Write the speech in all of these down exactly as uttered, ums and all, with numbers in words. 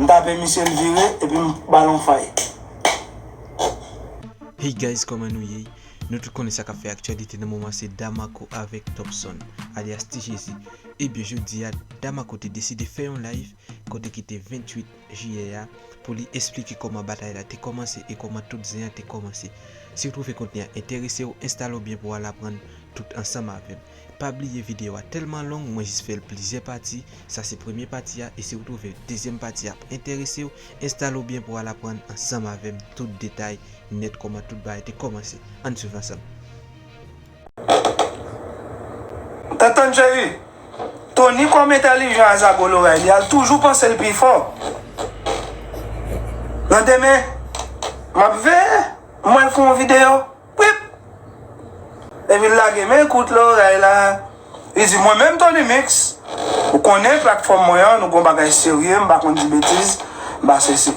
M tape misye, l vire, epi m ba l yon fay. Hey guys, kòman nou ye? Nou tout konnen sa k ap fè aktyalite nan moman se Damarco avèk Topson, alyas Ti Jezi. Ebyen, jodi a, Damarco te deside fè yon live kote ki te venntuit jiyè a pou li esplike kòman batay la te kòmanse e kòman tout zen an te kòmanse. Si w twouve kontni a enterese w, enstale w byen pou w al aprann tout ansanm avè m. Pa bliye videyo a tèlman long, mwen jis fè l plizyè pati. Sa se premye pati a, e si w twouve dezyèm pati a ap enterese w, enstale w byen pou w al aprann ansanm avè m tout detay nèt kòman tout bagay te kòmanse. Ann swiv ansanm. Tantann cheri, Tony kòm entèlijan a zago loray li a, l toujou panse l pi fò. Nan demen, m ap veye, m wè l fè yon videyo, pwip! Epi l lage men kout loray la. Li di, mwen menm Tony Mix, ou konnen platfòm mwen an, nou gon bagay serye, m pa konn di betiz, m pa sesi.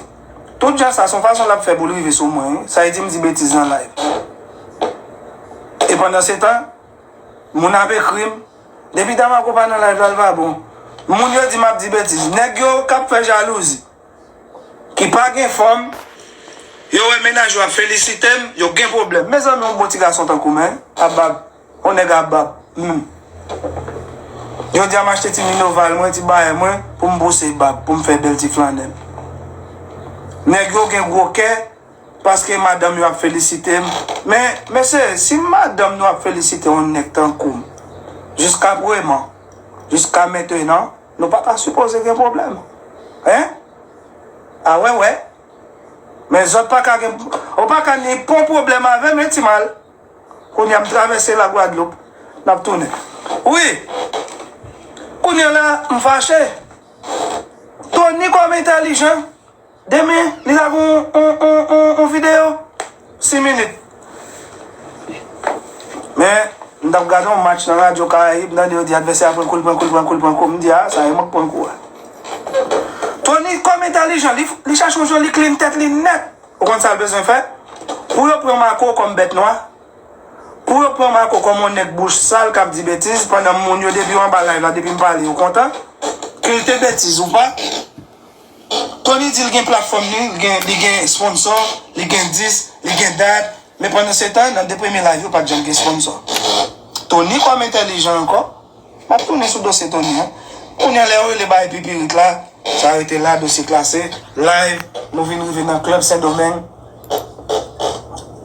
Tout jan sa, se yon fason l ap fè pou l rive sou mwen, wi. Sa vle di m di betiz nan live. E pandan se tan, moun ap ekri m. Depi Damarco pa nan live la, l pa bon. Moun yo di m ap di betiz. Nèg yo k ap fè jalouzi, ki pa gen fanm, yo wè mennaj yo ap felisite m, yo gen pwoblèm. Mezanmi, yon bon ti gason tankou m, en, ap bab. Yon nèg ap bab. Hmm. Jodi a m achte ti Minerval mwen, ti bayè mwen, pou m bouse bab, pou m fè bèl ti flannè m. Nèg yo gen gwo kè, paske madanm yo ap felisite m. Men, mesye, si madanm nou ap felisite yon nèg tankou m, jiska preman, jiska mentenan, nou pa ta sipoze gen pwoblèm. En? A wè, wè. Men zòt pa ka gen, ou pa ka ni pon pwoblèm avè m, en, ti mal. Kounye a m travèse Lagwadloup, n ap tounen. Wi. Kounye a la, m fache. Tony kòm entèlijan, demen, li lage yon, yon, yon, yon, yon videyo. Sis minit. Men, m t ap gade yon match nan Radyo Karayib, m tande yo di advèsè a pran kou, l pran kou, l pran kou, l pran kou. M di, a, sa e mwen k pran kou a. Tony kòm entèlijan, li, li chache yon jan li clean tèt li nèt. Ou konn sa l bezwen fè? Pou yo pran Marco kòm bèt nwa, pou yo pran Marco kòm yon nèg bouch sal k ap di betiz, pandan moun yo depi yo anba live la, depi m pale, yo kontan. Ke l te betiz ou pa, Tony di l gen platfòm li, li gen, li gen sponsò, li gen dis, li gen dat, men pandan se tan, nan de premye live yo, pa t janm gen sponsò. Tony kòm entèlijan ankò, m ap tounen sou dosye Tony an. Kounye a lè yo rele bay pipirit la, sa rete la, dosye klase, live, nou vin rive nan klèb Sendomeng.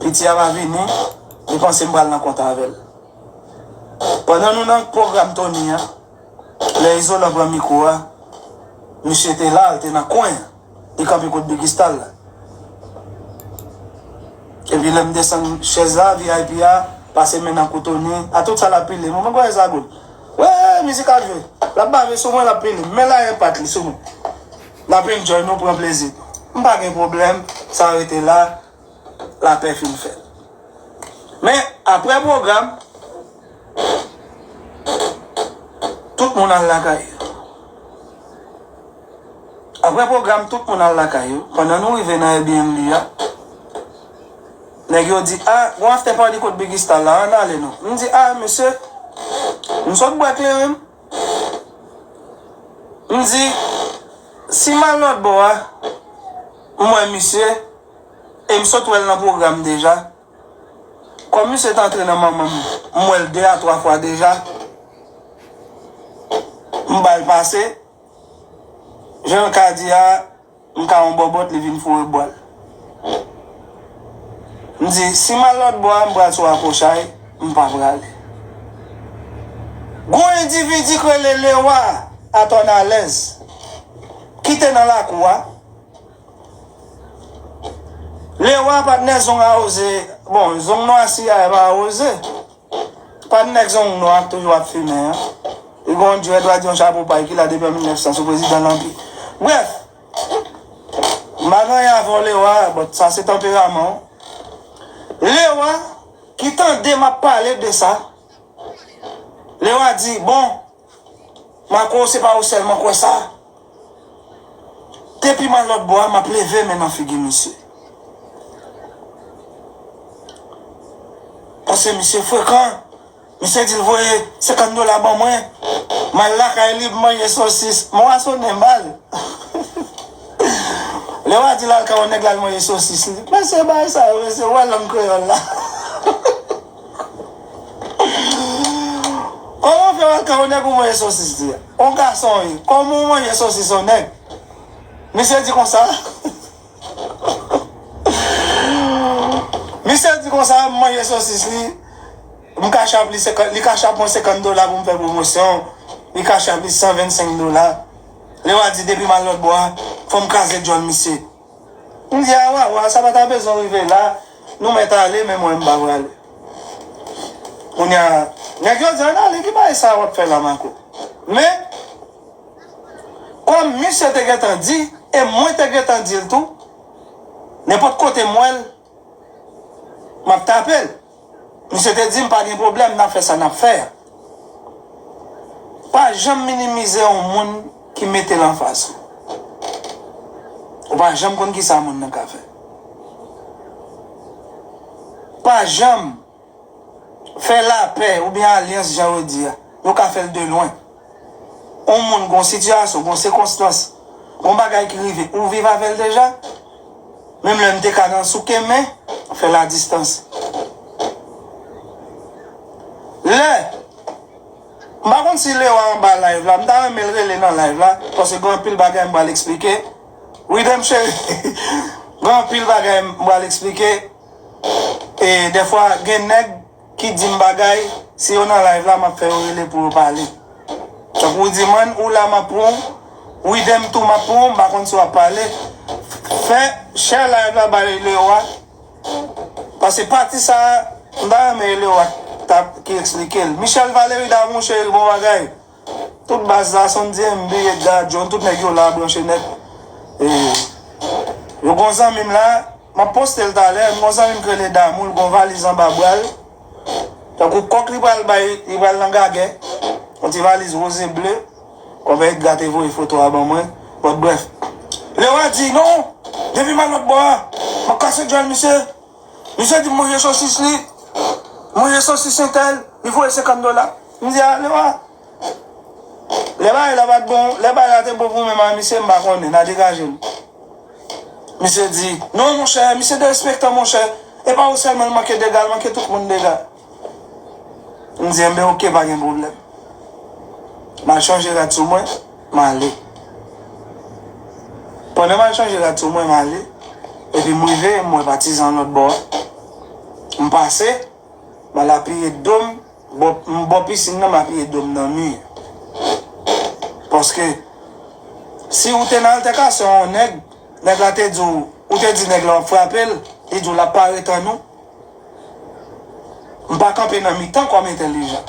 Piti a pa vini, li panse m pral nan kont avè l. Pandan nou nan pwogram Tony an, lè Izolan pran mikwo a, misye te la, l te nan kwen an. Li kanpe kot Biggy Stal la. Epi lè m desann chèz la, V I P a pase men nan kou Tony, a tout sa l ap pile. Mwen, mwen kwè sa goud. Wè, mizik ap jwe. L ap bave sou mwen, l ap pile. Men la enpak li sou mwen. N ap enjoy, nou pran plezi nou. M pa gen pwoblèm, sa rete la, lapè fin fèt. Men, apre pwogram, tout moun al lakay yo. Apre pwogram, tout moun al lakay yo. Pandan nou rive nan Airbnb a, nèg yo di, a, gon after party kot Biggy Stal la, ann ale non. M di, a, mesye, m sot bwè kleren m. M di, si m al lòt bò a, m wè misye, e m sot wè l nan pwogram deja. Kòm misye t antre nan manman m, m wè l de a twa fwa deja. M ba l pase. Jan l ka di a, m ka yon bòbòt, li vin foure bwa l. M di, si m al lòt bò a, m pral sou akochay, m pa prale. Gon endividi k rele Lewa Atònalèz, ki te nan lakou a, Lewa, patnè zong a oze. Bon, zong nwa si a e pa oze. Patnè zong nwa toujou ap fimen an. Li gon djwèt, w a di yon chapo pay ki la depi an mil nèf san sou prezidan Lanpi. Brèf, m pa gen anyen avè w Lewa, but sa se tanperaman w. Lewa, ki tande m ap pale de sa, Lewa di, bon, Marco, se pa ou sèl mwen kwè sa. Depi m al lòt bò a, m ap leve men nan figi misye. Paske misye frekan. Misye di l voye senkant dola ban mwen. M al lakay li, m manje sosis. Mwen a sonnen mal. Lè w a di l al kay yon nèg la, l manje sosis li. Mesye, bagay sa yo, mesye, ou wè lang kreyòl la. Kòman w fè w al kay yon nèg ou manje sosis li a? Yon gason, wi. Kòman w manje sosis yon nèg? Misye di konsa. Misye di konsa, m manje sosis li, m kachap li senkant, li kachap mwen senkant dola pou m fè pwomosyon, li kachap li san vennsenk dola. Lè w a di depi m al lòt bò a, fò m kraze djòl misye. M di, a, wa, wa, sa pa ta bezwen rive la, nou mèt ale, men mwen, m pa prale. Kounye a, nèg yo di, ann ale, ki bagay sa w ap fè la, Marco? Men, kòm misye te gentan di, e mwen te gentan di l tou, nenpòt kote m wè l, m ap tape l. Misye te di m pa gen pwoblèm, n ap fè sa n ap fè a. Pa janm minimize yon moun ki mete l anfas ou. Ou pa janm konn kisa moun nan ka fè. Pa janm fè lapè oubyen alyans, jan yo di a. Yo ka fè l de lwen. Yon moun gon sitiyasyon, gon sikonstans, gon bagay ki rive, ou viv avè l deja? Menm lè n te ka nan souke men, fè l a distans. Lè, m pa konn si Lewa anba live la, m ta renmen l rele nan live la, paske gen anpil bagay m pral eksplike. Widem cheri, gen anpil bagay m pral eksplike. E dèfwa, gen nèg ki di m bagay, si yo nan live la, m ap fè yo rele pou yo pale. Tankou w di, man, ou la, m ap pran w, Widem tou, m ap pran w, m pa konn si w ap pale. Fè share live la bay Lewa. Paske pati sa a, m ta renmen Lewa t ap ki eksplike l. Michel Valery Damou, cheri, bon bagay. Tout baz la, Sondy M B, Edgar John, tout nèg yo la branche nèt. E, yo gon zanmi m la, m ap poste l talè, m gon zanmi m ki rele Damou, l gon valiz anba bra l. Tankou kòk li pral bay, li pral nan gagè. Yon ti valiz woz e ble. Konpè Edgar te voye foto a ban mwen. But brèf. Lewa di, non, depi m al lòt bò a, m ap kase djòl misye. Misye di m manje sosis li, manje sosis entèl, li voye senkant dola. M di, a, Lewa, lè bagay la pa t bon, lè bagay la te bon pou mwen, m a misye, m pa konnen, n a degaje l. Misye di, non, monchè, misye derespektan, monchè. E pa ou sèlman l manke dega, l manke tout moun dega. M di, enben, oke, pa gen pwoblèm. M al chanje rad sou mwen, m ale. Pandan m al chanje rad sou mwen, m ale. Epi m rive, m wè patizan lòt bò a. M pase, m al apiye do m, bò, m bò pisin nan, m apiye do m nan mi. Paske, si ou te nan altèkasyon ak yon nèg, nèg la te di w, ou te di nèg la w ap frape l, li di w l ap pare tann ou. M pa kanpe nan mitan kòm entèlijan.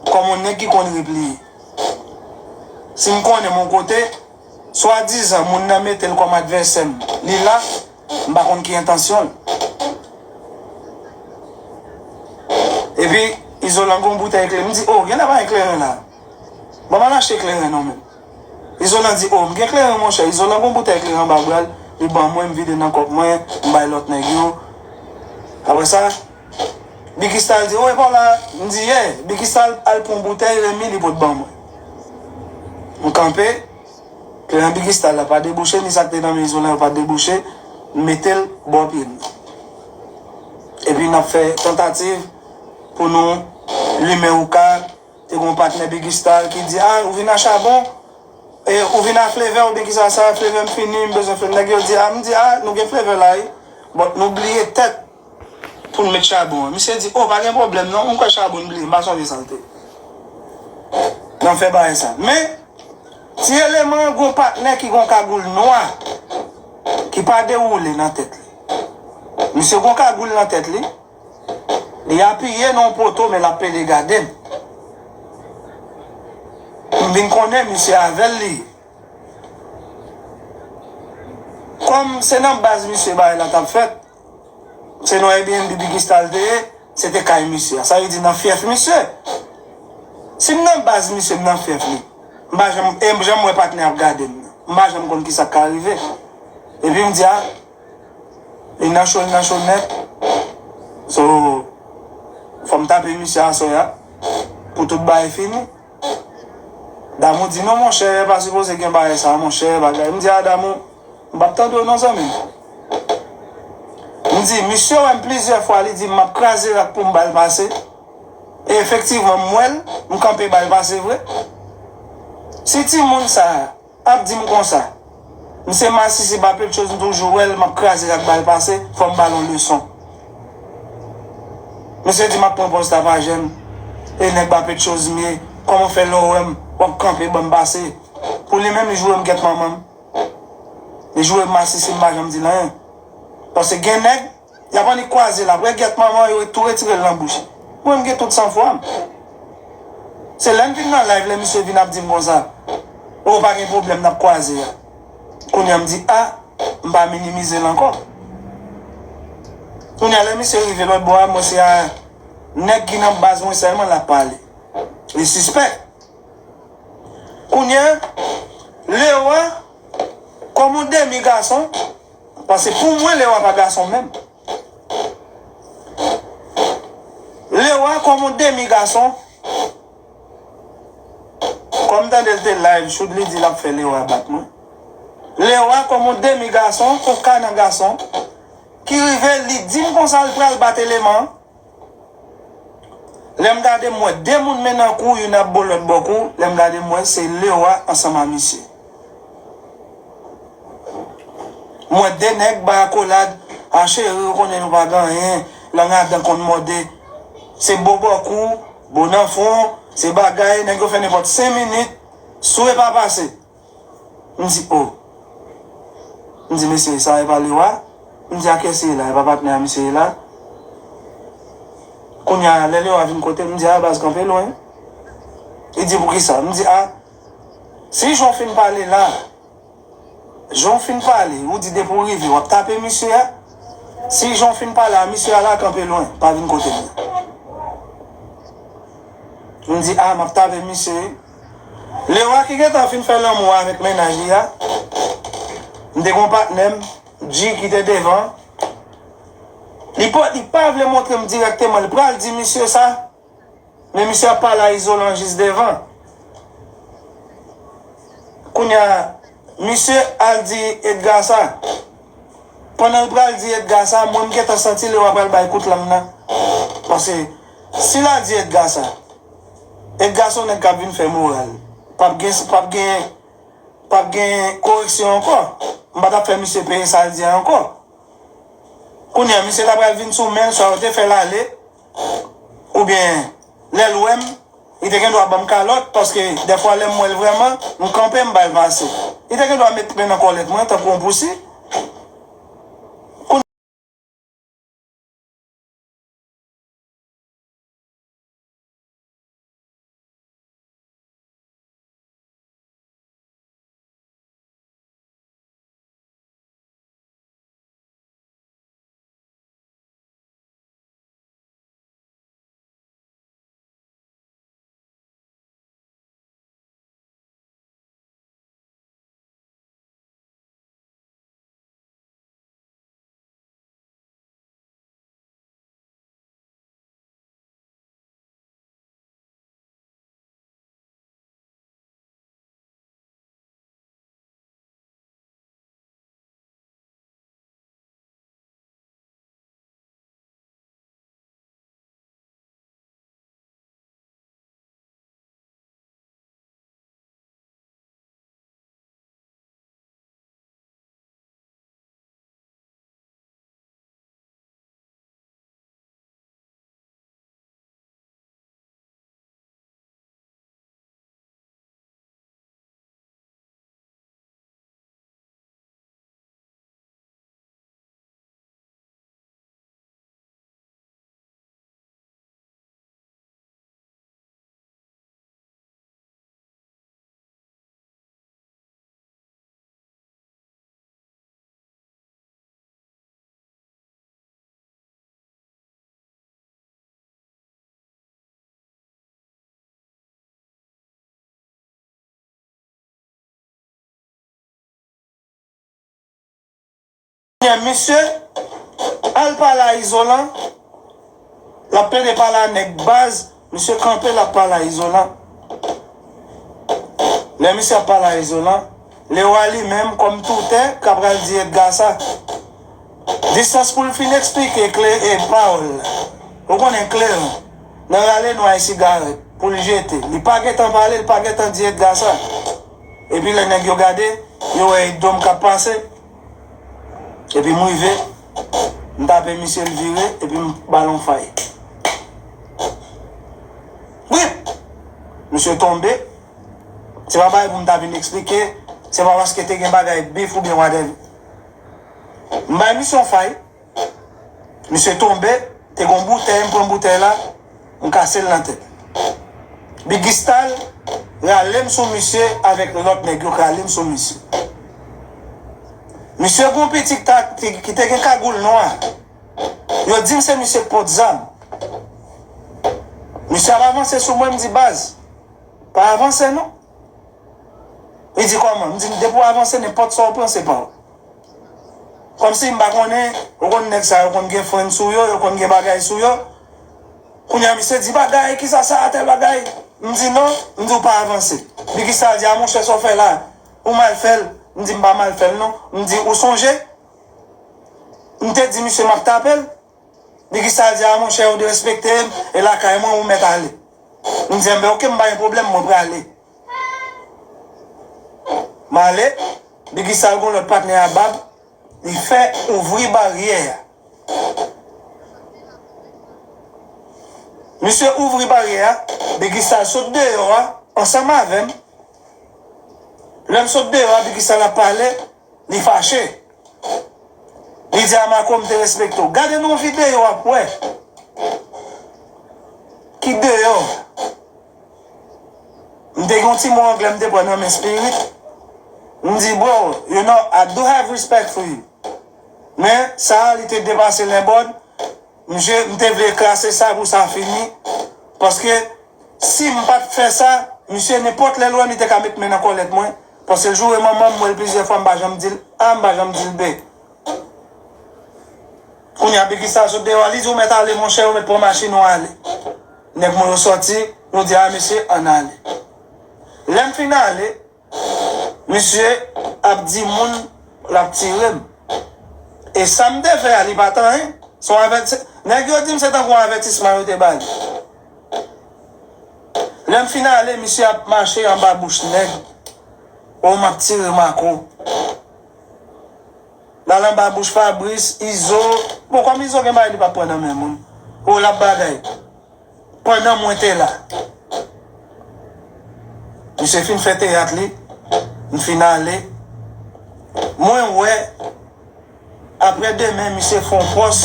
Kòm yon nèg ki konn repliye. Si m konnen m yon kote, swadizan moun nan mete l kòm advèsè m, li la, m pa konn ki entansyon l. Epi, Izolan gon boutèy kleren. M di, o, genlè pa gen kleren la. Ban m al achte kleren non, menm. Izolan di, o, m gen kleren, monchè. Izolan gon boutèy kleren anba bra l, li ban mwen, m vide nan kòp mwen, m bay lòt nèg yo. Apre sa, Biggy Star di, o, e pa w la? M di, ye. Biggy Star al pran boutèy, Remy, li pot ban mwen. M kanpe, kleren Biggy Star la pa debouche, ni sa k te nan men Izolan yo pa debouche, m mete l bò pye m. Epi n ap fè tantativ pou nou limen houka. Te gen yon patnè Biggy Star ki di, a, ou vin a chabon? E, ou vin a flevè oubyen kisa sa, flevè m fini, m bezwen flevè. Nèg yo di, a, m di, a, nou gen flevè la, wi. But nou bliye tèt pou n met chabon an. Misye di, o, pa gen pwoblèm non, m kwè chabon n bliye, m pa sonje sa l te ye. N ap fè bagay sa. Men, ti eleman an gon patnè ki gon kagoul nwa, ki pa dewoule nan tèt li. Misye gon kagoul nan tèt li. Li apiye nan yon poto, men l ap pede gade m. M vin konnen misye avè l li ye. Kòm se nan baz misye bagay la t ap fèt, se nan Airbnb Biggy Star te ye, se te kay misye a. Sa vle di nan fyèf misye. Si m nan baz misye, m nan fyèf li. M pa janm, e m janm wè patnè ap gade m nan. M pa janm konn kisa k ka rive. Epi m di, a, li nan cho, li nan cho nèt. So, fò m tape misye aswè a pou tout bagay fini. Damou di, non, monchè, pa sipoze gen bagay sa, monchè, bagay. M di, a, Damou, M p ap tande w non, zanmi m. M di, misye wè m plizyè fwa, li di m m ap kraze rak pou m ba l pase. E efektivman, m wè l, m kanpe ba l pase vre. Si timoun sa a ap di m konsa, misye masisi, ba pèt choz, m toujou wè l, m ap kraze rak ba l pase, fò m ba l yon leson. Misye di m ap pran pòz tapajè m, e nèg ba pèt choz m ye, kòman w fè lè w wè m, w ap kanpe ban m pase? Pou li menm, li joure m gèt manman m. Li joure m masisi, m pa janm di l anyen. Paske gen nèg, y ap annik kwaze l, apre gèt manman, yo tou retire l nan bouch. Mwen, m gen tout sanfwa m. Se lè n vin nan live, lè misye vin ap di m konsa, o, pa gen pwoblèm, n ap kwaze a. Kounye a, m di, a, m pa minimize l ankò. Kounye a, lè misye rive lòt bò a, m wè se a nèg ki nan baz mwen sèlman l ap pale. Li sispèk. Kounye a, Lewa, kòm yon demi gason, paske pou mwen, Lewa pa gason menm. Lewa, kòm yon demi gason, kòm m tande l te live, Choud li di l ap fè Lewa bat mwen. Lewa, kòm yon demi gason, yon kana gason, ki rive, li di m konsa l pral bat eleman an. Lè m gade, m wè de moun men nan kou, youn ap bo lòt bò kou. Lè m gade, m wè se Lewa ansanm a misye. M wè de nèg bay akolad, a cheri, ou konnen nou pa gen anyen, lang a dan konn mòde. Se bo bò kou, bo nan fwon, se bagay, nèg yo fè nenpòt senk minit, sou e pa pase. M di, o. M di, mesye, sa e pa Lewa? M di, a kiyès li ye la? E pa patnè a misye ye la? Kounye a, lè Lewa vin kote m, m di, a, baz, kanpe lwen. Li di, poukisa? M di, a, si jan w fin pale la, jan w fin pale, ou di depi w rive, w ap tape misye a. Si jan w fin pale a misye a la, kanpe lwen, pa vin kote m. M di, a, m ap tape misye. Lewa ki gentan fin fè lanmou avèk mennaj li a, m te gon patnè m, G, ki te devan. Li pa, li pa vle montre m dirèkteman, li pral di misye sa, men misye ap pale a Izolan jis devan. Kounye a, misye al di Edgar sa. Pandan l pral di Edgar sa, mwen m gentan santi Lewa pral bay kout lang nan. Paske, si l al di Edgar sa, Edgar se yon nèg k ap vin fè moral. P ap gen, p ap gen, p ap gen koreksyon ankò. M pa t ap fè misye peye sa l di a ankò. Kounye a, misye ta pral vin sou men l, swa yo te fè l ale, oubyen lè l wè m, li te gen dwa ban m kalòt, paske dèfwa lè m wè l vrèman, m kanpe, m ba l pase. Li te gen dwa met men nan kòlèt mwen, tankou yon pousi. Kounye a, misye al pale a Izolan, l ap plede pale a nèg baz, misye kanpe, l ap pale a Izolan. Lè misye ap pale a Izolan, Lewa li menm, kòm toutè, ka pral di Edgar sa. Distans pou l fin eksplike kle e pawòl. Ou konnen kle, nan rale nwa e sigarèt, pou l jete. Li pa gentan pale, li pa gentan di Edgar sa. Epi lè nèg yo gade, yo wè e do m k ap pase. Epi m rive, m tape misye, l vire, epi m ba l yon fay. Wip! Misye tonbe. Se pa bagay pou m ta vin eksplike. Se pa paske te gen bagay bif oubyen whatever. M bay misye yon fay. Misye tonbe, te gon boutèy, m pran boutèy la, m kase l nan tèt. Biggy Stal rale m sou misye avèk lòt nèg yo k rale m sou misye. Misye gon pitit ta, ki te gen kagoul nwa. Yo di m se misye k pot zam. Misye ap avanse sou mwen, m di, "Baz, pa avanse non." Li di, "Kòman?" M di, "Depi w avanse, nenpòt sa w pran, se pa w." Kòmsi m pa konnen, ou konn nèg sa yo konn gen frenn sou yo, yo konn gen bagay sou yo. Kounye a, misye di, "Bagay, kisa sa, tèl bagay?" M di, "Non." M di, "Ou pa avanse." Biggy Stal di, "A monchè, sa w fè la, ou mal fè l." M di, "M pa mal fè l non." M di, "Ou sonje?" M te di misye m ap tape l. Biggy Stal di, "A monchè, ou derespekte m, e lakay mwen, ou mèt ale." M di, "Enben, oke, m pa gen pwoblèm, mwen prale." M ale, Biggy Stal gon lòt patnè a bab, li fè ouvri baryè a. Misye ouvri baryè a, Biggy Stal sot deyò a, ansanm avè m. Lè m sot deyò a, Biggy Stal ap pale, li fache. Li di a Marco, "M te respekte w." Gade nan videyo w ap wè. Ki deyò? M te gen yon ti mo anglè m te pran nan men Spirit. M di, "Bro, you know, I do have respect for you." Men, sa a, li te depase lèbòd. Misye, m te vle klase sa pou sa fini. Paske, si m pa t fè sa, misye, nenpòt lè l wè m, li te ka met men nan kòlèt mwen. Paske l joure manman m, m wè l plizyè fwa, m pa janm di l A, m pa janm di l B. Kounye a, Biggy Stal sot deyò a, li di, "Ou mèt ale, monchè, ou mèt pran machin ou ale." Nèg mwen yo sòti, nou di, "A, mesye, ann ale." Lè m fin ale, misye ap di moun l ap tire m. E sa m te fè a, li pa t anyen. Se yon avèti-, nèg yo di m se tankou yon avètisman yo te ba li. Lè m fin ale, misye ap mache anba bouch nèg. O, m ap tire Marco. L al anba bouch Fabrice, Izo. Bon, kòm Izo gen bagay li p ap pran nan men moun. O, l ap bagay. Pandan mwen te la. Misye fin fè teyat li, m fin ale. Mwen wè, aprè demen, misye fè yon pòs.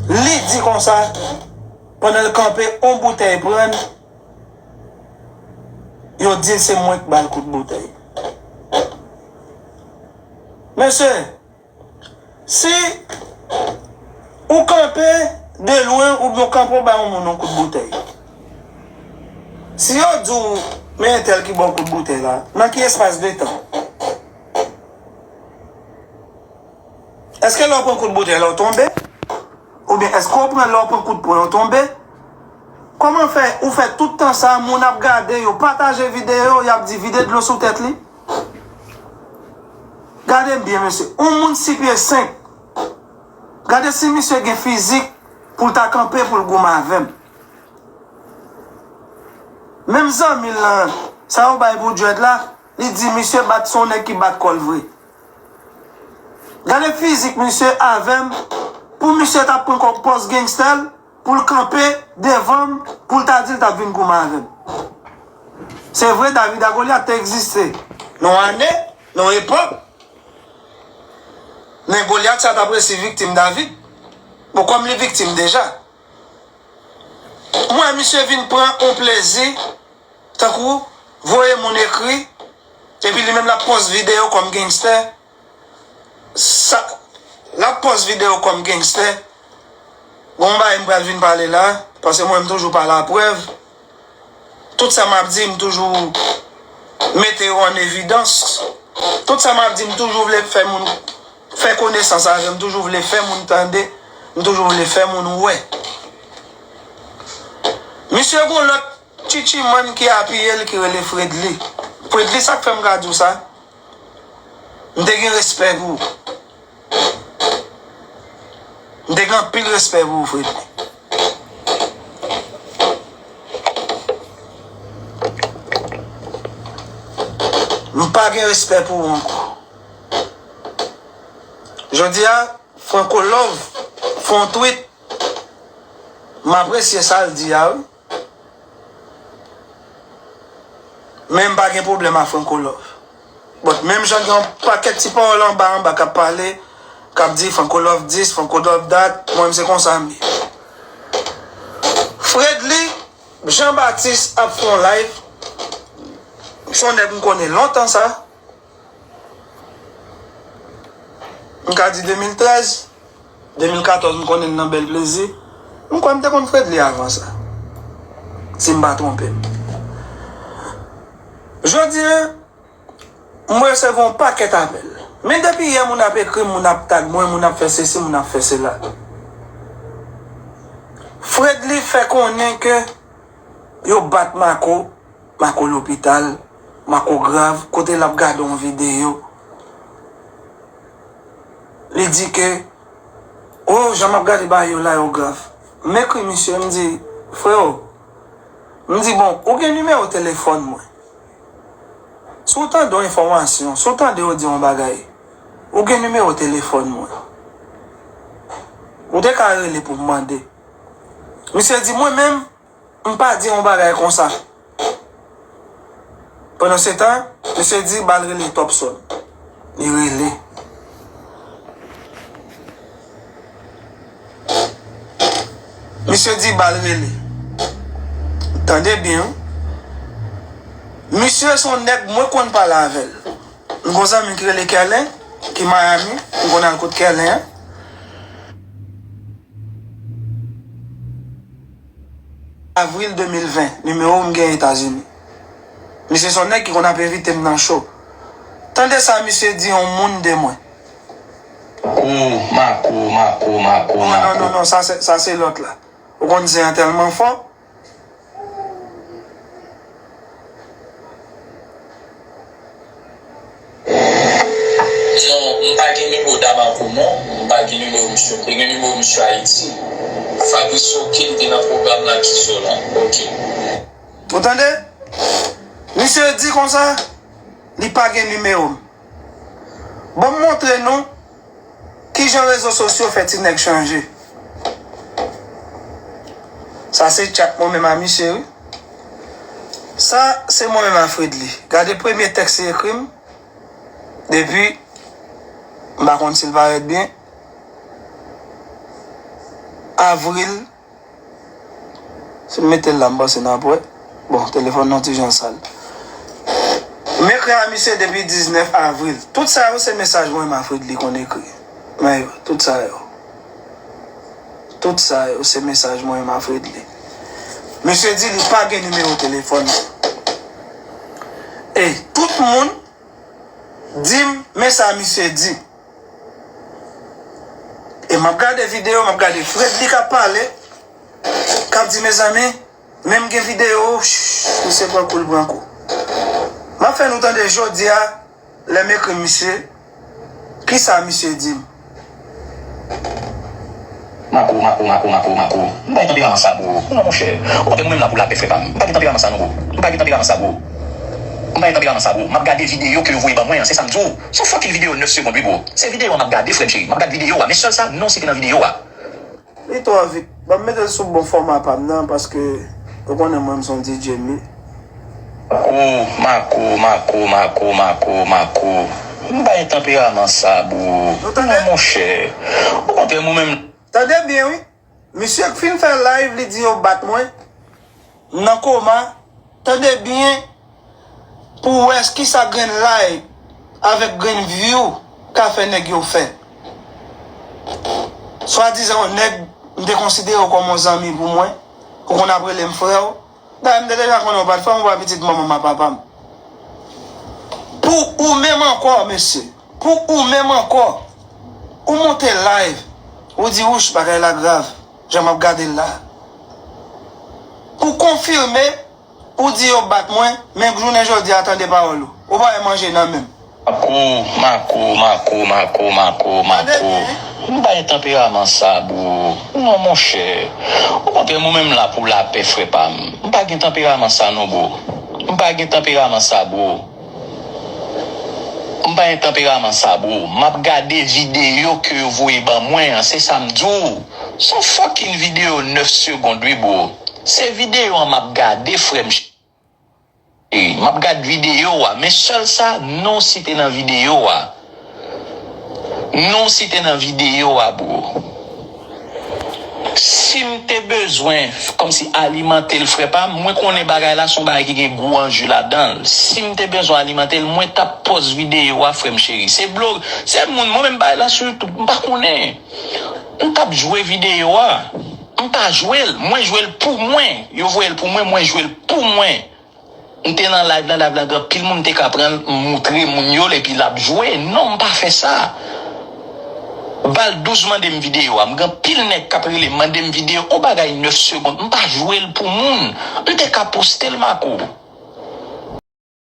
Li di konsa, pandan l kanpe, yon boutèy pran l, yo di l se mwen k ba l kout boutèy. Mesye, si ou kanpe de lwen oubyen ou kanpe ou bay yon moun yon kout boutèy, si yo di w, "Men entèl ki ba w kout boutèy la," nan ki espas de tan? Èske lè w pran kout boutèy la, w tonbe? Oubyen èske w pran lè w pran kout pwen, w tonbe? Kòman fè, ou fè tout tan sa, moun ap gade, yo pataje videyo, y ap di vide dlo sou tèt li? Gade m byen, mesye. Yon moun sis pye senk. Gade si misye gen fizik pou l ta kanpe pou l goumen avè m. Menm zanmi l lan, sa yo bay pou dread la, li di misye bat, se yon nèg ki bat kò l vre. Gade fizik misye avè m, pou misye ta pran kòm pòz gangsta l, pou l kanpe devan m, pou l ta di l t ap vin goumen avè m. Se vre, David ak Golyat te egziste nan yon ane, nan yon epòk, men Golyat sa t ap resi viktim David. Bon, kòm li viktim deja, m wè misye vin pran yon plezi, tankou voye moun ekri, epi li menm l ap pòs videyo kòm gangsta. Sa, l ap pòs videyo kòm gangsta. Gon bagay m pral vin pale la, paske mwen m toujou pa laprèv. Tout sa m ap di, m toujou mete yo an evidans. Tout sa m ap di, m toujou vle fè moun fè konesans avè m, m toujou vle fè moun tande, m toujou vle fè moun wè. Misye gon lòt tchitchimann ki apiye l ki rele Fredly. Fredly, sa k fè m ka di w sa? M te gen respè pou ou. M te gen anpil respè pou ou, Fredly. M pa gen respè pou ou ankò. Jodi a, Franco Love fè yon tweet. M apresye sa l di a, wi. Men m pa gen pwoblèm a Franco Love. But menm jan gen yon pakèt ti pawòl anba anba k ap pale, k ap di Franco Love this, Franco Love that, mwen menm se konsa m ye. Fredly Jean Baptiste ap fè yon live. Se yon nèg m konnen lontan sa. M ka di de mil trèz, de mil katòz, m konnen l nan Bèl Plezi. M kwè m te konn Fredly avan sa, si m pa twonpe m. Jodi a, m resevwa yon pakèt apèl. Men depi yè, moun ap ekri m, moun ap tag mwen, moun ap fè sesi, moun ap fè sela. Fredly fè konnen ke yo bat Marco, Marco lopital, Marco grav, kote l ap gade yon videyo. Li di ke, oh, jan m ap gade bagay yo la, yo grav. M ekri misye, m di, freo, m di, bon, ou gen nimewo telefòn mwen. Si w tande yon enfòmasyon, si w tande yo di yon bagay, ou gen nimewo telefòn mwen. Ou te ka rele pou m mande. Misye di, mwen menm, m pa di yon bagay konsa. Pandan se tan, misye di ba l rele Topson. Li rele. Misye di ba l rele. Tande byen, wi. Misye se yon nèg mwen konn pale avè l. M gon zanmi m ki rele Kèlen, ki Miami. M konn al kot Kèlen an. Avril de mil ven, nimewo m gen Etazini. Misye se yon nèg ki konn ap envite m nan show. Tande sa misye di yon moun de mwen. Ko, mako, mako, mako, mako. Non, non, non, non, sa se, sa se lòt la. Ou konn zen an tèlman fò. Non, m pa gen nimewo Damako non, m pa gen nimewo misye. Mwen gen nimewo misye Ayiti. Fabrice Sokin te nan pwogram la ki sou la. Ok. Ou tande? Misye di konsa, li pa gen nimewo m. Ban m montre nou kijan rezo sosyo fè ti nèg chanje. Sa se tchat mwen menm a misye, wi. Sa se mwen menm a Fredly. Gade premye tèks li ekri m. Depi, m pa konn si l parèt byen. Avril, si m mete l la, m panse n ap wè. Bon, telefòn nan ti jan sal. M ekri a misye depi diznèf avril. Tout sa yo se mesaj mwen menm a Fredly konn ekri. Men yo, tout sa yo. Tout sa yo se mesaj mwen menm a Fredly. Misye di li pa gen nimewo telefòn mwen. E tout moun di m, men sa misye di. E m ap gade videyo, m ap gade Fredly k ap pale, k ap di, mezanmi, menm gen videyo, ch, misye pran kou, l pran kou. M ap fè nou tande jodi a, lè m ekri misye, kisa misye di m. Mako, mako, mako, mako, mako. M pa gen tanperaman sa, bro. Non, monchè. Ou konnen mwen menm la pou lapè, frè pa m. M pa gen tanperaman sa, non, bro. M pa gen tanperaman sa, bro. M pa gen tanperaman sa, bro. M ap gade videyo ke yo voye ban mwen an, se sa m di w. Se yon fucking videyo nèf segond, wi, bro. Se videyo a m ap gade, frè m cheri. M ap gade videyo a. Men sèl sa, non, se te nan videyo a. Li twò vit. Ban m mete l sou bon fòma pa m nan, paske ou konnen mwen, m se yon D J m ye. Mako, mako, mako, mako, mako, mako. M pa gen tanperaman sa, bro. Non, monchè. Okontrè, mwen menm. Tande byen, wi. Misye k fin fè live, li di yo bat mwen. M nan koma. Tande byen pou w wè kisa grenn like avèk grenn view ka fè nèg yo fè. Swadizan yon nèg m te konsidere w kòm yon zanmi pou mwen, ou konn ap rele m frè w. Dayè, m te deja konnen w pa t frè m, ou pa pitit manman m a papa m. Pou ou menm ankò, mesye, pou ou menm ankò, ou monte live, ou di, wouch, bagay la grav, jan m ap gade l la. Ou konfime, ou di yo bat mwen, men jounen jodi a, tande pawòl ou. Ou pa wè manje nan men m. Mako, Mako, Mako, Mako, Mako, Mako. M pa gen tanperaman sa, bro. Non, monchè. Okontrè, mwen menm la pou lapè, frè pa m. M pa gen tanperaman sa, non, bro. M pa gen tanperaman sa, bro. M pa gen tanperaman sa, bro. M ap gade videyo ke yo voye ban mwen an, se sa m di w. Se yon fucking videyo nèf segond, wi, bro. Se videyo an m ap gade, frè m. M ap gad videyo a, men sèl sa, non w site nan videyo a. Non w site nan videyo a, bro. Si m te bezwen, kòmsi alimante l, frè pa m, mwen konnen bagay la se yon bagay ki gen gwo anje ladan l. Si m te bezwen alimante l, mwen t ap pòz videyo a, frè m cheri. Se blo, se moun, mwen menm bagay la sou YouTube, m pa konnen. M t ap jwe videyo a. M pa jwe l, mwen jwe l pou mwen. Yo voye l pou mwen, mwen jwe l pou mwen. M te nan live la, live la gen anpil moun, m te ka pran l, m moutre moun yo l, epi l ap jwe. Non, m pa fè sa. Ba l douz, mande m videyo a. M gen anpil nèg k ap rele m, mande m videyo, yon bagay nèf segond. M pa jwe l pou moun. M te ka poste l, Mako.